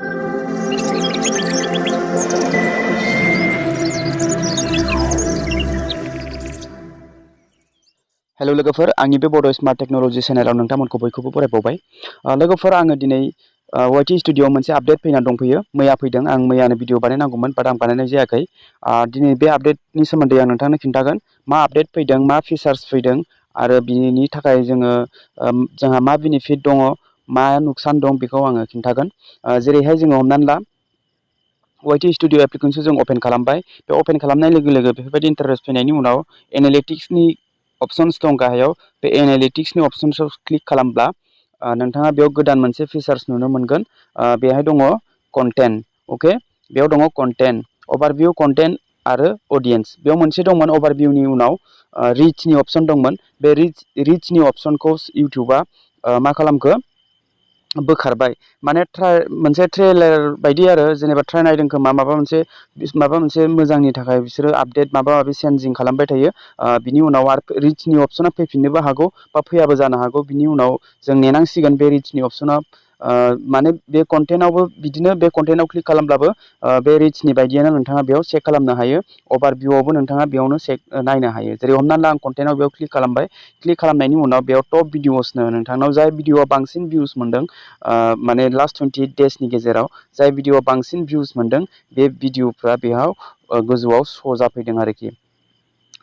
Hello लोगोफोर, आंनि बे बड' स्मार्ट टेक्न'लजि चेनेलाव नोंथांमोनखौ बयखौबो बरायबावबाय। लोगोफोर, आङो दिनै वाइटि स्टुडिअ'आव मोनसे आपडेट फैनानै दंफैयो। मैया फैदों, आं मैयानो भिडिअ बानायनांगौमोन, बाट आं बानायनाय जायाखै। दिनै बे आपडेटनि सोमोन्दै आं नोंथांनो खिन्थागोन। मा आपडेट फैदों, मा फिचार्स फैदों, आरो बिनि थाखाय जोंहा मा बेनिफिट दङ, मा नुकसान दं, बेखौ आङो खिन्थागोन। जेरैहाय जोङो हमनानै ला वाइटि स्टुडिअ एप्लिकेशनखौ जों अपेन खालामबाय। बे अपेन खालामनाय लोगो लोगो बेफोरबायदि इन्टारफेस फैनायनि उनाव एनालिटिक्सनि अपसन्स दं गाहायाव। बे एनालिटिक्सनि अपसन्सआव क्लिक खालामब्ला नोंथाङा बेयाव गोदान मोनसे फिचार्स नुनो मोनगोन। बेहाय दङ कन्टेन्ट। अके, बेयाव दङ कन्टेन्ट, अभारभिउ, कन्टेन्ट आरो अडियेन्स। बेयाव मोनसे दंमोन अभारभिउनि उनाव रिचनि अपसन दंमोन। बे रिचनि अपसनखौ इउटुबा मा खालामखो, बोखारबाय। माने मोनसे ट्रेलार बायदि आरो, जेनेबा ट्राय नायदों खोमा, माबा मोनसे मोजांनि थाखाय बिसोरो आपडेट माबा माबि चेन्जिं खालामबाय थायो। बिनि उनाव आरो रिचनि अपसना फैफिननोबो हागौ बा फैयाबो जानो हागौ। बिनि उनाव जों नेनांसिगोन बे रिचनि अपसना। माने बे कन्टेन्टआवबो बिदिनो, बे कन्टेन्टआव क्लिक खालामब्लाबो बे रिचनि बायदियानो नोंथाङा बेयाव चेक खालामनो हायो। अभारभिउआवबो नोंथाङा बेयावनो नायनो हायो। जेरै हमनानै ला आं कन्टेन्टआव बेयाव क्लिक खालामबाय। क्लिक खालामनायनि उनाव बेयाव टप भिडिअसनो नोंथांनाव जाय भिडिअआ बांसिन भिउस मोनदों, माने लास्ट 28 डेजनि गेजेराव जाय भिडिअआ बांसिन भिउस मोनदों, बे भिडिअफ्रा बेयाव गोजौआव श' जाफैदों आरोखि।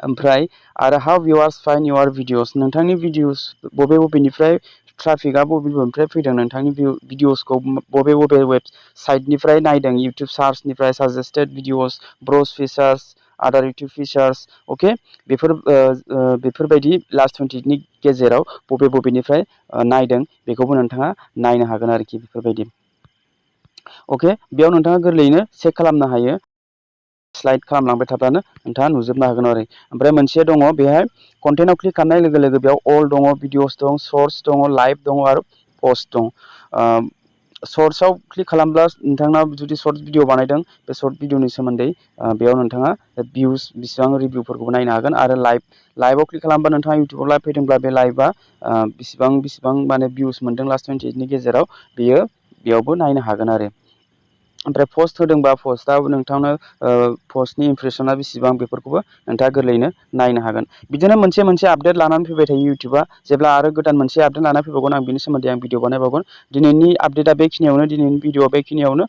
ओमफ्राय आरो हाउ भिउआर्स फाइन्ड इउर भिडिअस, नोंथांनि भिडिअस बबेनिफ्राय ट्राफिकआ बबेनिफ्राय फैदों, नोंथांनि भिडिअसखौ बबे वेबसाइटनिफ्राय नायदों, इउटुब सार्चनिफ्राय, साजेस्टेड भिडिअस, ब्र'ज फिचार्स, आदार इउटुब फिचार्स। अके, बेफोरबायदि लास्ट 28नि गेजेराव बबेनिफ्राय नायदों, बेखौबो नोंथाङा नायनो हागोन आरोखि। बेफोरबायदि अके, बेयाव नोंथाङा गोरलैयैनो चेक खालामनो हायो। स्लाइड खालामलांबाय थाब्लानो नोंथाङा नुजोबनो हागोन आरो। ओमफ्राय मोनसे दङ बेहाय कन्टेन्टआव क्लिक खालामनाय लोगो लोगो बेयाव अल दङ, भिडिअस दं, सर्ट्स दङ, लाइभ दङ आरो पस्ट दं। सर्ट्सआव क्लिक खालामब्ला नोंथाङा जुदि सर्ट भिडिअ बानायदों, बे सर्ट भिडिअनि सोमोन्दै बेयाव नोंथाङा भिउस बेसेबां रिभिउफोरखौबो नायनो हागोन। आरो लाइभआव क्लिक खालामबा नोंथाङा इउटुबाव लाइभ फैदोंब्ला बे लाइभआ बेसेबां माने भिउस मोनदों लास्ट 28नि गेजेराव, बेयावबो नायनो हागोन आरो। ओमफ्राय पस्ट होदोंबा पस्टआ नोंथांनो पस्टनि इमप्रेसना बेसेबां, बेफोरखौबो नोंथाङा गोरलैयैनो नायनो हागोन। बिदिनो मोनसे आपडेट लानानै फैबाय थायो इउटुबा। जेब्ला आरो गोदान मोनसे आपडेट लानानै फैबावगोन, आं बिनि सोमोन्दै भिडिअ बानायबावगोन। दिनैनि आपडेटआ बेखिनियावनो, दिनैनि भिडिअआ बेखिनियावनो।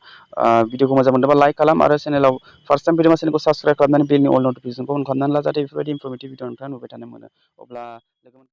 भिडिअखौ मोजां मोनदोंबा लाइक खालाम, आरो चेनेलाव फार्स्ट टाइम फैदोंबा चेनेलखौ साबस्क्राइब खालामनानै बेलनि अल नटिफिकेसनखौ अन खालामनानै ला, जाहाथे बेफोरबायदि इनफरमेटिभ भिडिअ नोंथाङा नुबाय थानो मोनो। अब्ला लोगो